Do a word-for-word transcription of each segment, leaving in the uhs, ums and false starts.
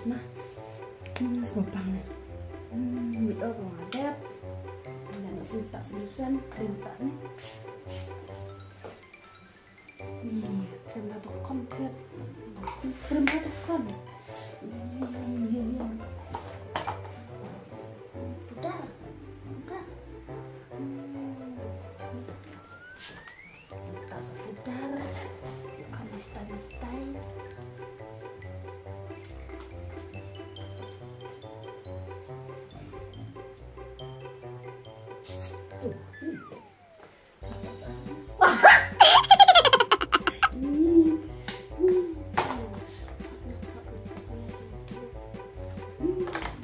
Na. Hmm, sngewpang ne. Hmm, mi ong nga dep. Nga na sngewtah solution, krim tak ne. Ni, krim la dukon, krim. Krim la dukon. Ni, ni, ni, ni. Pudar, pudar. Hmm. Tak sa pudar. Bukan mistai-mistai. Tuh, ni.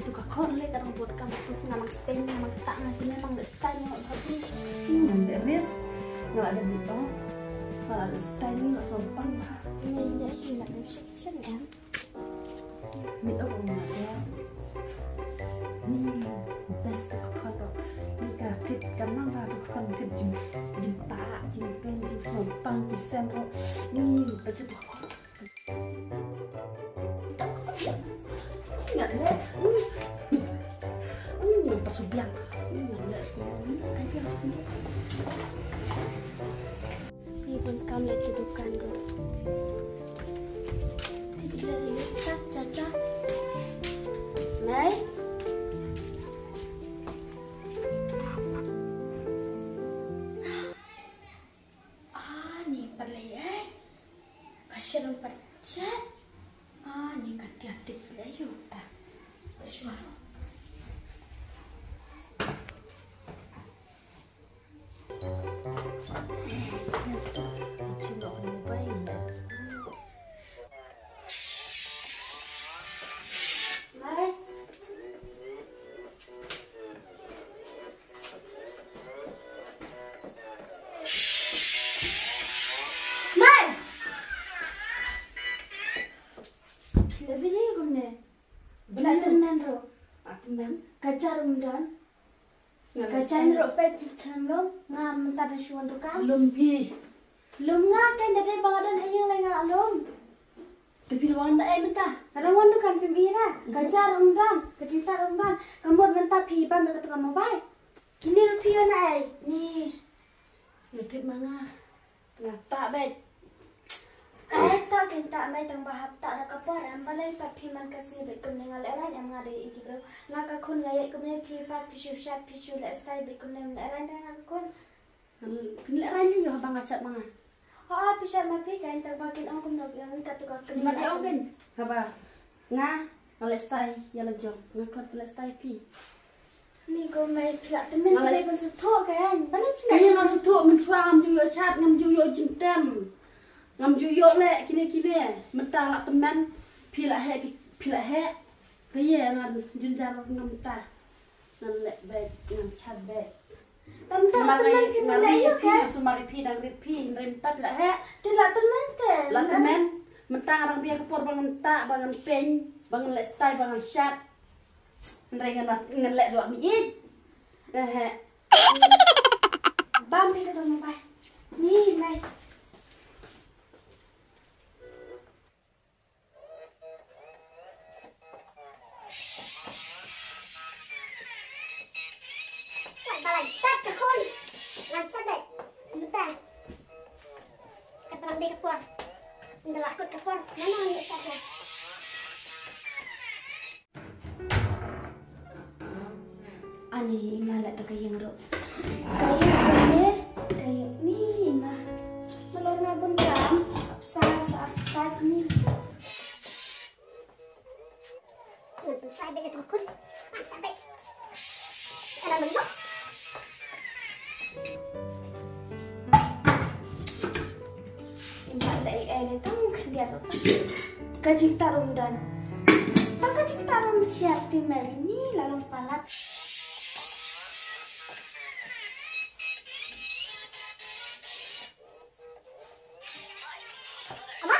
Tu ka khon leh ka dang buat kam tu, nga nang peng, nga nang tak, nga kena nang leh style, nga nang bagus. Hmm, nang leh ris, nga la ada butong, nga la leh style ni, nga sopan. Ni, ni, ni, nak leh shen, shen, ya. Ni ong nga ïa. Hmm, best ka khot. Ni ka tip ka nang ba tu ka khot tip jing, jing tak, jing pen, jing sopan, jing sen ro. Ni, pa tu ka khot. Nga leh. Hmm, hmm, pa su biang. Hmm, nga leh. Hmm, sekai biang. Ni bun kam leh ki dukan ko. Ti ki leh ni, cha, cha, cha. Mai. Ah, ni pale ai. Ka sherang pachat. Ah, ni ka tia tip leh yu ta. Shwa. Phi la video kumne? Phi la tymmen ruh. Ah, tymmen. Ka jar um don. Ka jar ruh peit phi khlem lum. Nga mynta dang shu wan dukan. Lum phi. Lum nga, kein da dei ba nga don ha ïing lei nga la lum. Te phi la wan da ei mynta? Nga dang wan dukan, phim i ra. Ka jar um don, ka jingtah um don. Ka mut mynta phi bam da katu ka mobile. Kine ruh phi wan da ei? Ni. Nga tip ma nga. Nga tah beit. Ai, tah kein tah, mai tang ba hap tah da ka por, em balei pat phi man ka sngi beit kumne? Nga lehraiñ em, nga dei i ki briew? Nga ka khun nga ïaid kumne, phi pat phi shu shat, phi shu leh style beit kumne, em lehraiñ da nga ka khun. Phi lehraiñ ne ïoh haba nga shat ma nga? Ho, phi shat ma phi kein, tang ba kin ong kumno ki ong, katu ka kmie. Mat ïa ong kein haba nga, nga leh style ïa la jong, nga khot leh style phi. Ni ko mei, phi la tymmen. Nga leh, phi ban sngewthuh kein. Balei phi la, kein nga sngewthuh, mynshuwa ngam ju ïoh shat, ngam ju ïoh jingtem. Ngam ju ïoh leh kine kine. Mynta la tymmen, phi la heh, phi la heh. Ka ïa ngan jynjar ngam ta. Ngan leh beit, ngan shat beit. Tam tam. Namar tymmen phi, nga ri ïa phi, nga sumar ïa phi, dang rit phi, hynrei mynta phi la heh. Te la tymmen te. La tymmen. Mynta nga dang biang ka por ba ngan ta, ba ngan peiñ, ba ngan leh style, ba ngan shat. Hynrei ngan, ngan leh la mi ïeit. Eh, eh. Bam phi ka dong bai. Ni mai. Wah, balai start ka khun. Ngan shat beit. Mynta. Ka pynang dei ka por. Ynda la kut ka por. Mano ngi start na. Ani i ma la ta ka ïing ruh. Ka ïing kumne, ka ïing ni i ma. Nalor nga bun kam, apsar sa apsar ni. Ngan pynsai beit ïa tu ka khun. Ngan pynsai beit. Ka la mynno. Imba da ei ei ne tang khyndiat ruh. Ka jingtah um don. Tang ka jingtah um siar ti mei ni la long palat. Aba?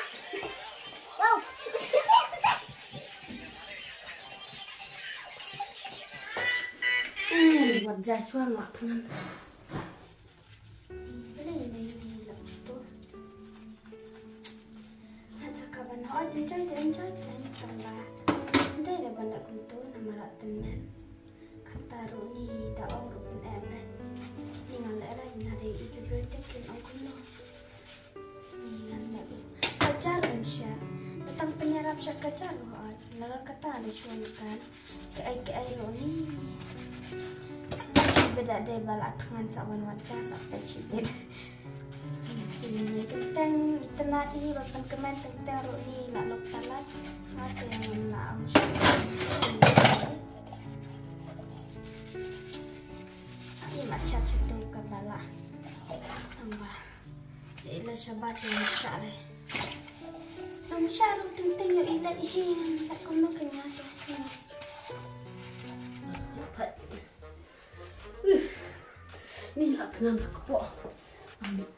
Wow. Eh, wat jai chuang lak tngan. Enjoy, enjoy, enjoy, enjoy. Kumto namar la tymmen. Kata ruh ni da ong ruh pyneh bad. Ni nga leh leh nga dei i ki briew te kin ong kumno. Ni ngan leh ruh. Ka jar um shah. Tang pynïarap shah ka jar ruh ot. Nalor kata da shuwa kan. Kaei kaei ruh ni. Shibit da dei ba la thngan sa wan wat ja sa pet shibit. Ini teng teng itynnad hi ba pynkmen teng teng ruh ni la lok palat. Nga te ngam la ong shuh. Ai mat shat shat tu ka bala. Tang ba. Ila shabat ila share. Ngam shah ruh teng teng ïa ila ihi ngam la kumno ka nya tu. Ni la tngan la kpoh. Ambil.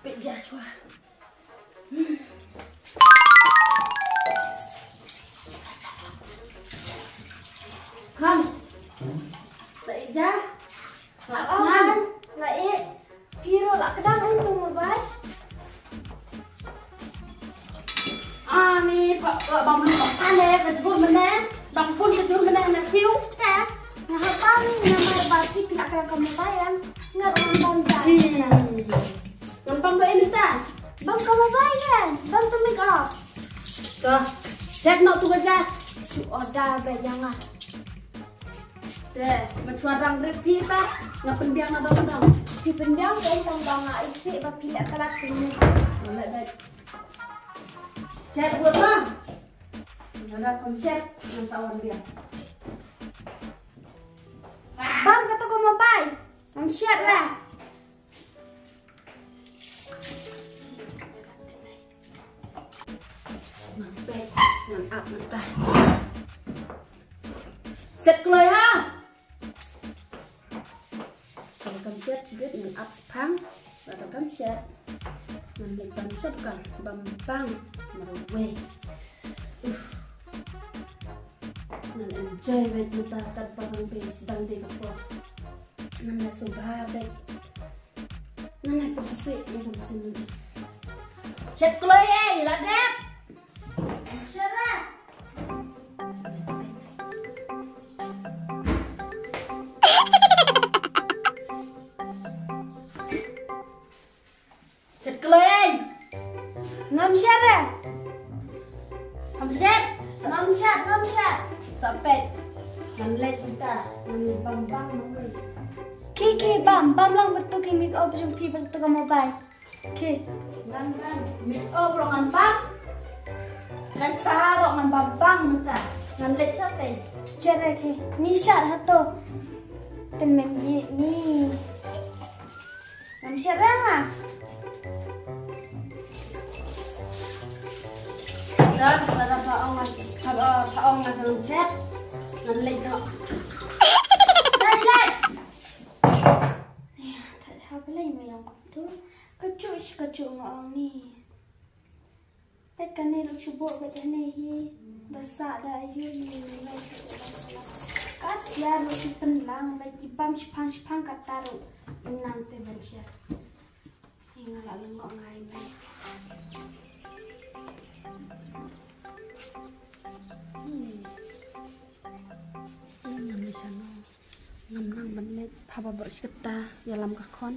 Pek ja shwa. Kan. Tak ija. Lah, oh, kan. Lah, eh. Piro lah kedang itu mobile. Ani pa pa bang lu pa. Ane ka jubur mene. Bang pun ka jubur mene na kiu. Te. Nga hapa ni nama ba ki pila kala ka mobile. Nga ruang bang ja. Ji. Ngam pam ba ini ta. Bang ka mobile kan. Bang tu make up. Ka. Check no tu ka ja. Chu order ba yang ah. Te, ma chwa dang rit phi ba, nga pynbiang na dong dong. Phi pynbiang te tang ba nga isi ba phi leh palat phi ni. Nga leh bad. Shet buat bang. Nga dah pun shet, nga tawan biang. Bang kata ko mobile. Ngam shet lah. Ngan pek, ngan ap mynta. Set kloi ha. Kan kam set, sibit ngan ap sepang. Bad kam set. Ngan leit bam set kan, bam bang. Marwei. Uff. Ngan enjoy bad mynta kat ba ngan be dang dei ka por. Ngan la subha bad. Ngan la pyrshah ïa ka mynsiem. Shet kloi ei, la dep. Shet la. Shet kloi ei. Ngam shet re. Ngam shet. Ngam shet, ngam shet. Sa peit. Ngan leit mynta. Ngan bam bang ngan. Ki ki bam bam lang betul ki make up jong phi betul ka mobile. Ki. Ngan bam make up ruh ngan bam. Ngan sa ruh ngan bam bang mynta. Ngan leit sa peit. Shet re ki. Ni shet hato. Tymmen ni ni. Ngam shet rang ah. Dah, dah, dah, pha ong, pha, pha ong, ngam shet. Ngam leit noh. Dah, dah. Ya, tak ada apa lagi yang kau tu. Kecuali si kecuali ngau ni. Peit kane ruh shu bok beit hangne hi. Da sah da ayu hi ngi ngai shu bok beit. Kat ïa ruh shu pynlang beit i bam shipang shipang kata ruh. Nang te ban share. Ngi nga la lyngngoh ngai mai. Hmm. Nang nang ni sano. Ngam nang ban leit, haba ba shi katta ïalam ka khon.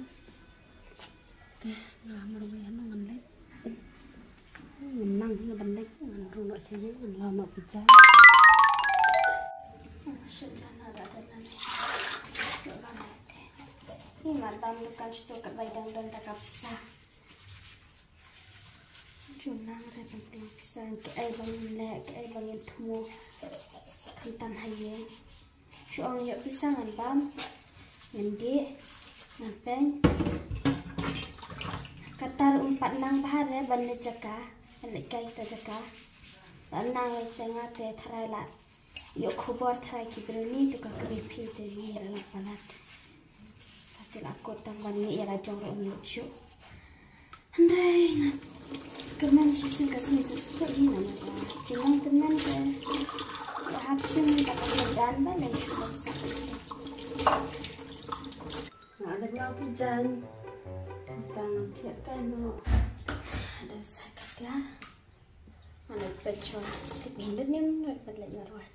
Te nga marwei hano ngan leit. Ngam nang hi ban leit, ngan rung noh sha ïing, ngan lau noh ki jaiñ. Shu jan ha da da nan. Ni mar bam dukan shu kat bai dang don ta ka pisa. Ju nang re ban pynlong pisa, kaei ba ngin leh, kaei ba ngin thmu. Khamtam ha ïing. Shu ong ïoh pisa ngan bam. Ngan dih. Ngan peng. Kata ruh um pat nang bha re ban leit jaka. Ban leit kai ta jaka. Ban nang leit te nga te tharai la. Ïoh khubor tharai ki briew ni tu ka kmie phi te ni ra la palat. Te la kut tang ban mih ïa la jong ruh um lut shuh. Hynrei nga kyrmen shisien ka sien sa sukut hi namar ka jinglong kyrmen ka. Ïa hap shim ka ka dan ba lei shu long sa. Nga da lau ki jan. Tang thiah kai no. Da sa ka ka. Nga da pet shuwa. Kit minit nim, nga da pet leh marwai.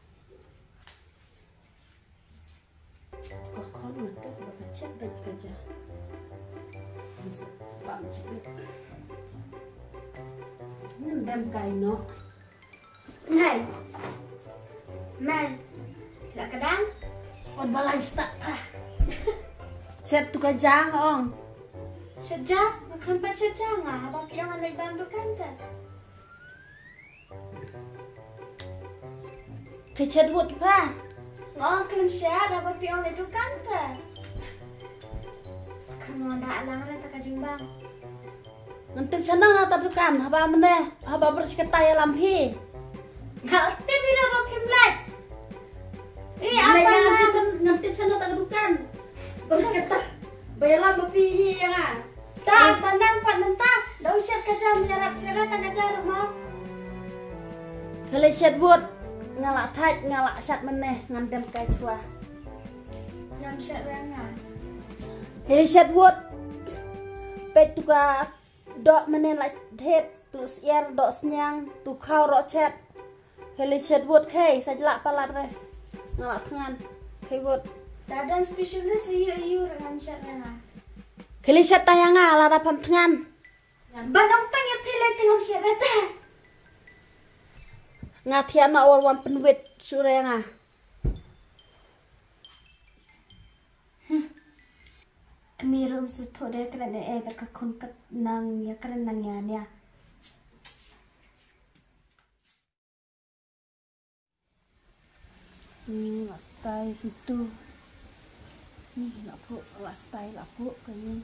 Ka khon nga te ba ka chet beit ka ja. Bam chet beit. Ngam dem kai noh. Mei. Mei. La ka dang. Wat ba lai start ta. Chet tu ka ja nga ong. Chet ja, nga khlem pat chet ja nga, haba phi ong ngan leit bam dukan te. Phi chet wut pha. Nga ong khlem shet, haba phi ong leit dukan te. Khlem wan da alang re ta ka jingbam. Ngan tim shano nga ta dukan, haba mynne, haba bor shi katta ïalam phi. Nga tim ïa ba phim leit. Eh, Leit apa ngan na? Tim shano, ngan tim shano ta ka dukan. Bor shi katta. Ba ïalam ba phi hi ïa nga. Ta, ta nang pat mynta. Da u shet ka jam ïarap shet ta ka jam mo. Phi leit shet wut. Nga la thait, nga la shet mynne, ngan dem kai shuwa. Jam shet re nga. Phi leit shet wut. Peit tu ka doh mynne la thied, tu syiar doh sniang, tu khaw roh chet. Kheli shet wut khei, sa jlak palat re. Nga la thngan. Khei wut. Da don special re sa yu yu re ngam shet re nga. Kheli shet ta ïa nga, lada pham thngan. Ban ong tang ïa phi lei te ngam shet re te. Nga thiah noh, wat wan pynwit shuh re nga. Kmie ruh um sngewthuh de kren eh eh bad ka khun kat nang ïa kren nang ïa nia. Ni la stai situ. Ni la phuh, la stai la phuh ka ni.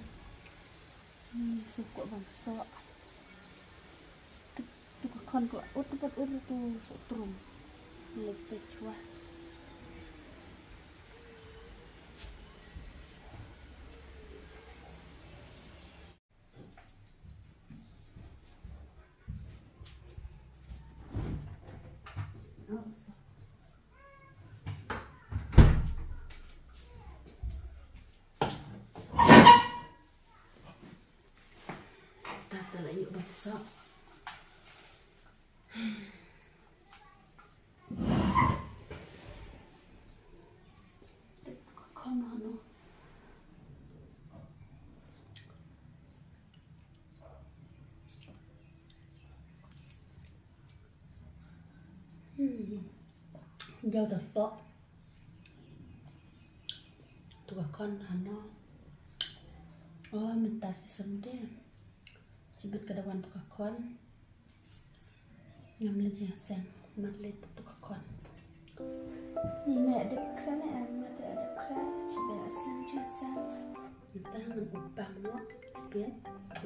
Ni sngewthuh bang soh. Tu ka khon ka ut, tu ka ut tu ka trum. Lek pechwa. Tata la ïoh ban soh. Ka khon hano. Hmm. Jaw da soh. Tu ka khon hano. Oh, mynta shi Sunday. Shibit ka da wan tu ka khon. Ngam leit jingïaseng, mat leit tu ka khon. Ni me dep kren em, ma te dep kren, shibit asem jingïaseng. Mynta ngan ut pang noh, shibit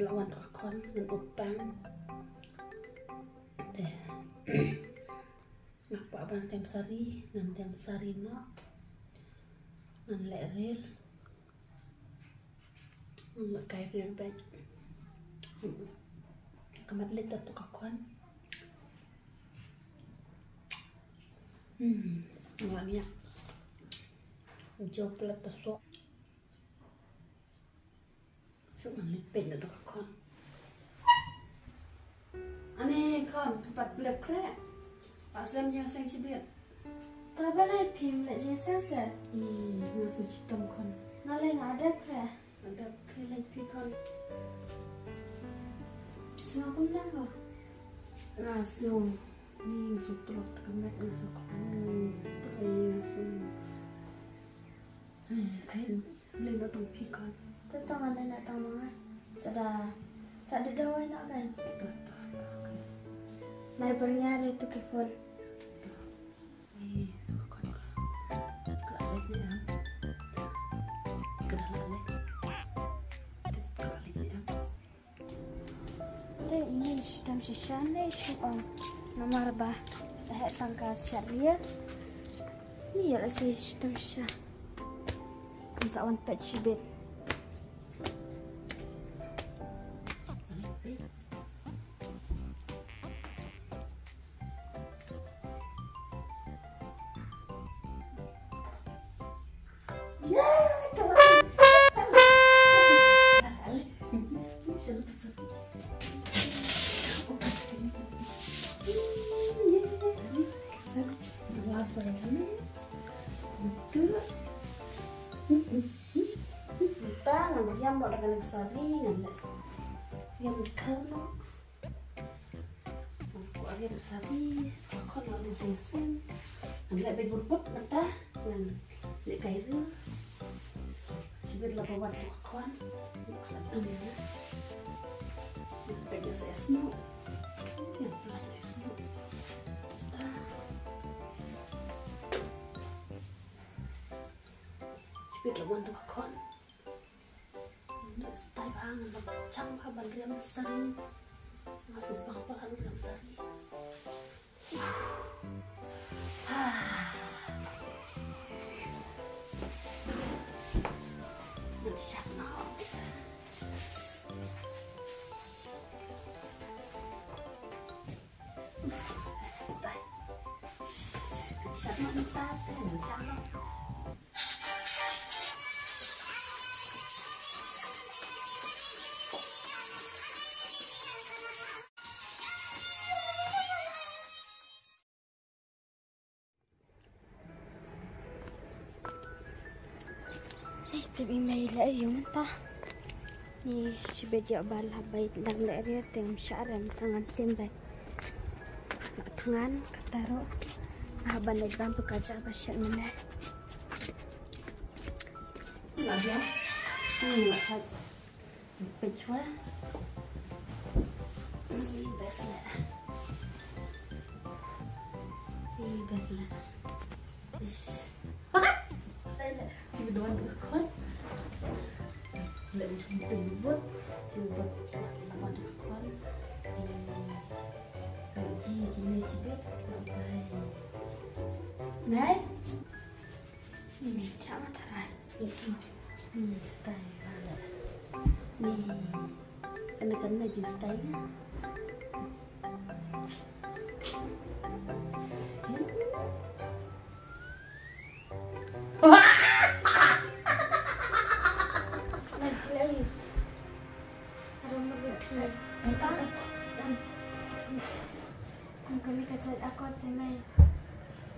la wan tu ka khon ngan ut pang. Te. Nga kwah ban tem sari, ngan tem sari noh. Ngan leh rir. Ngan leh kai rir bad. Ka mat leit tu ka khon. Hmm, nga ïa. Jop leit ta soh. Shu ngan leit peit na tu ka khon. Ani khon, phi pat lep khreh. Pat slem jingïaseng shibit. Ta balei phim leh jingïaseng se? Ih, nga shu chitom khon. Nga leh nga dep khreh. Nga dep khreh leit phi khon. Phi sngew kumno ko? Nga sngew. Ni nga shu trok ta ka met nga shu khon. Phi nga shu. Ih, khreh. Lei na tong phi khon. To to ngan lei na tong ma nga. Sa da, sa da dawai na kan. To to to. Nai per nya le tu ke phone. To. Ih, to khon. Ka lei ni am. Ka da lei. Ka lei ni am. Te ini shitom shisha ne shu ong. Namar ba ta heh tang ka sharia. Ni ïa la si shitom shisha. Kan sa wan pet shibit. Kam noh da ka liang sari ngan leh. Ngan khar noh. Ko agi sari, ko khon noh da jingseng. Ngan leh bad burbut mynta. Ngan leh kai ru. Shibit la ba wan to ka khon. Ngan sa tum ïa. Ngan peit ïa sa ïa snoh. Ngan peit ïa snoh. Ta. Shibit la wan to ka khon. Ngan style bha, ngan bam chang bha ban riam sari. Nga shu bang bha ban riam sari. Ngan shad noh. Style. Ngan shad noh mynta te, ngan shad noh. Ei, tip i mei la ïa u mynta. Ngi shibit ïa ba la bai dang leh rir te ngam shah re mynta ngan tim bai. Thngan kata ruh. Nga ban leit bam phi ka ja ba shet mynne. Nga biang. Nga biang. Peit shwa. Ih, best la. Ih, best la. Ish. Dai la. Cuba doan tu khon. La, tu bubut. Cuba doan tu khon. Ka ji kine sibit. Bye. Bye. Ni, me, tang tharai. Ni, semua. Ni, style banget. Ni, kena-kena je style. Wah! Lagi, lagi. Ada merlek. Tang. Kum kane ka jait akor te mei.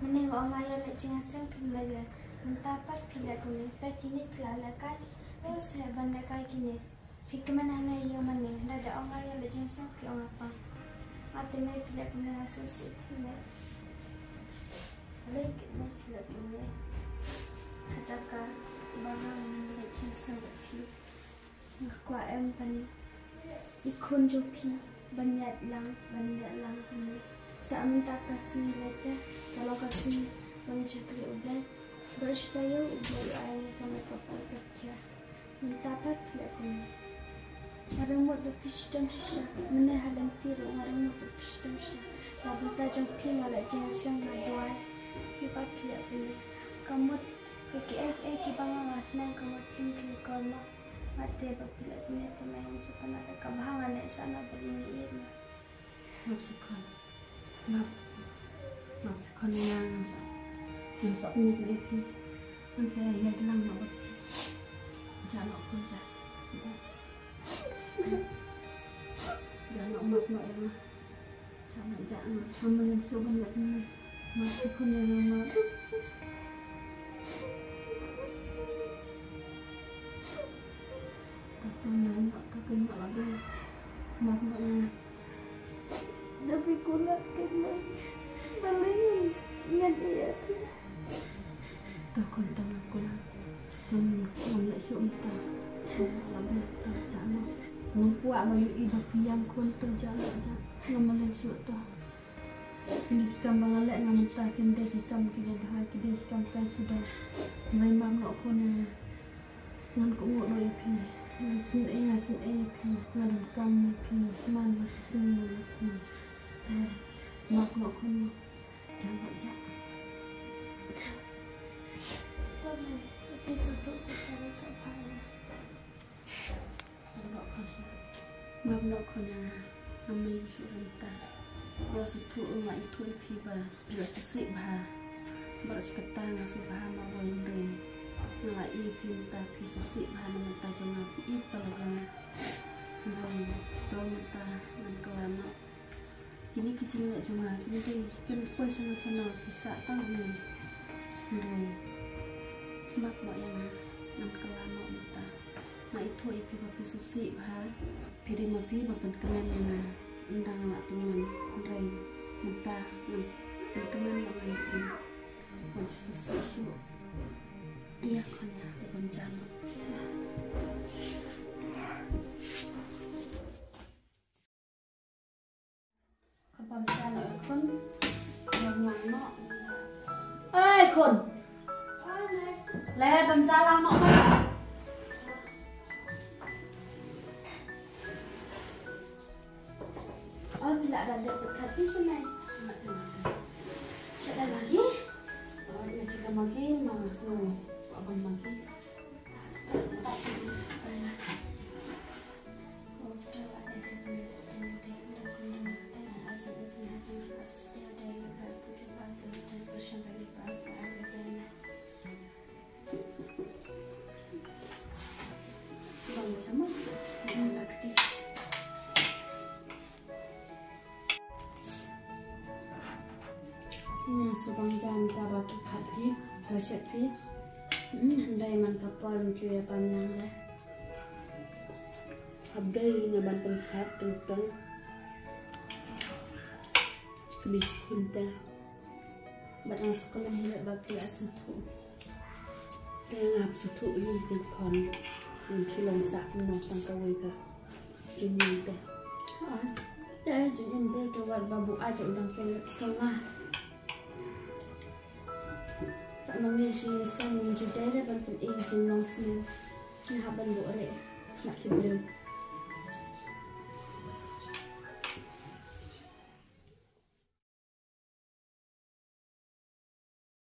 Mynne nga ong nga ïa leh jingïaseng phim leh ïa. Mynta pat phi leh kumne, peit kine phi la leh kai. Ol seh ban leh kai kine. Phi kmen hangne ïa mynne, lada ong nga ïa leh jingïaseng phi ong nga pang. Nga te mei phi leh kumne nga sngewsih phi mei. Leh kumne phi leh kumne. Ha jaka ba nga ong nga leh jingïaseng bad phi. Nga kwah em ban i khun jong phi ban ïaid lang ban leh lang kumne. Sa mynta ka sngi lei te ka long ka sngi ban shakri U Blei. Bad shu taïew U Blei u ai ïa ka met ka pal ka khia. Mynta pat phi leh kumne. Nga ring mut ba phi shitom shisha. Mynne ha lynti ruh nga ring mut ba phi shitom shisha. La bynta jong phi nga leh jingïaseng nga duwai. Phi pat phi leh kumne. Ka mut ka kiei kiei kiba nga nga sneng ka mut phim kyrkhu ma. Mate ba phi leh kumne te mei, ngam sngewtynnat, da kaba nga neh sha na ba ïeit ma. Map seh khun. Map. Map seh khun, nga ngam sa. Ngam sa pynïeit ïa phi. Ngam sa ïaid lang noh bad phi. Jah noh khun, jah. Jah. Jah noh, map noh ïa nga. Sa nga jah nga, sa nga leh shuh ban leh kumne. Map seh khun ïa nga, map. Ka tu na nga ka kynmaw la dei. Map noh ïa nga. Da phi kular kynmaw. Balei ngan ïa phi. To khun, to ngan kular. Ngam, ngam leh shuh mynta. Ngam leh shuh mynta, jah noh. Ngam kwah ba ïohi ba phi ïam khun, to jah noh, jah. Ngam leh shuh to. Kine ki kam ba nga leh nga mynta kin dei ki kam kiba bha, ki dei ki kam kai suda. Hynrei map noh khun ïa nga. Ngan kohnguh noh ïa phi. Ngan sneng, nga sneng ïa phi. Nga donkam ïa phi. Man la ki sneng ïa phi. Map noh khun. Jah noh, jah. Map noh khun ïa nga. Ngam mlien shuh ruh mynta. Nga sngewthuh ruh nga ithuh ïa phi ba phi la sngewsih bha. Bad shu katta nga sngewbha marwei hynrei nga la ïohi phi mynta phi sngewsih bha na bynta jong nga, phi ïeit palat ïa nga. Hynrei to mynta ngan kylla noh. Kine ki jingeh jong nga kim dei, kim poi shano shano, phi sah tang hangne. Hynrei map noh ïa nga, ngan kylla noh mynta. Nga ithuh ïa phi ba phi sngewsih bha. Phi dei ma phi ba pynkmen ïa nga. Ynda nga la tymmen, hynrei mynta ngan pynkmen ba nga ïa phi. Wan sngewsih shuh. Ïa khun ïa, wan jan. Ka bam sa noh, eh, khun. Bam lang noh. Oi, khun. Le, bam sa lang noh, khun. Oi, phi lah ban dep pyrkhat phi sa nai. Sha dei Maggi? Oi, nga sha dei Maggi, ma nga sngew. Ba bam Maggi. Nga shu bang jan ka ba ki khat phi, ba shet phi. Hmm, hynrei man ka por, ym ju ïa bam lang re. Hap dei na ban pynkhap teng teng. Kmie shi khun te. Bad nga sngewkmen hi ba phi la sngewthuh. Te nga sngewthuh hi te khun. Ngin shu long sah kumno tang kawei ka jingim te. Ah, te jingim briew te wat ba buaid te u dang kylli ka nga. Sa ma ngi shi sien ngin ju dei re ban pyni jinglong sniew. Ngi hap ban buhrieh na ki briew.